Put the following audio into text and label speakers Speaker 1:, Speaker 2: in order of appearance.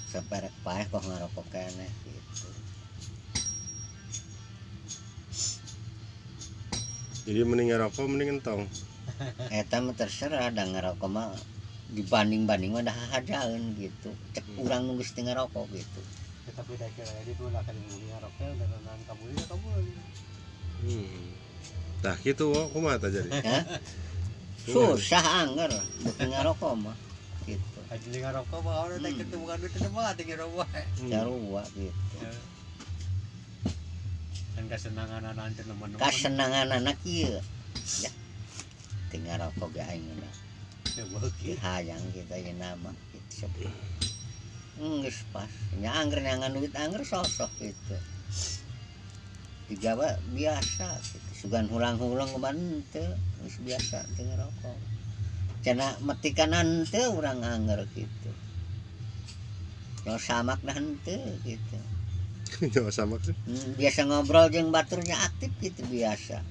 Speaker 1: Sampai rek paeh kok ngarokok keneh gitu.
Speaker 2: Jadi mending ngerokok mending entong.
Speaker 1: Eta mah terserah da ngarokok mah dibanding-banding mah dah hajaeun gitu. Cek urang nu geus teu ngarokok gitu.
Speaker 3: Tapi dah kira jadi tuh lah kali muli ngarokok udah nonton kabul ya kabul.
Speaker 2: Tah kitu wo kumaha tah jadi?
Speaker 1: Hah? Susah angger beuki ngarokok mah gitu.
Speaker 3: Aja ngarokok mah orang teh ketemu kan duit teh mah tinggi rokok.
Speaker 1: Sarua gitu.
Speaker 3: Kan kesenangan anak teman-teman.
Speaker 1: Kasenangan anak ieu. Ya. Teu ngarokok ge aing mah. Hayang kita ieu nama gitu. Geus pas. Nya angger neangan duit angger sosok gitu. Di Jawa biasa gitu. Sugan hulang-hulang kumaha henteu, geus biasa teu ngarokok. Cenah metikan henteu urang angger gitu. Nyawa samak dah henteu gitu.
Speaker 2: Nyawa samak sih.
Speaker 1: Biasa ngobrol jeung baturnya aktif gitu biasa.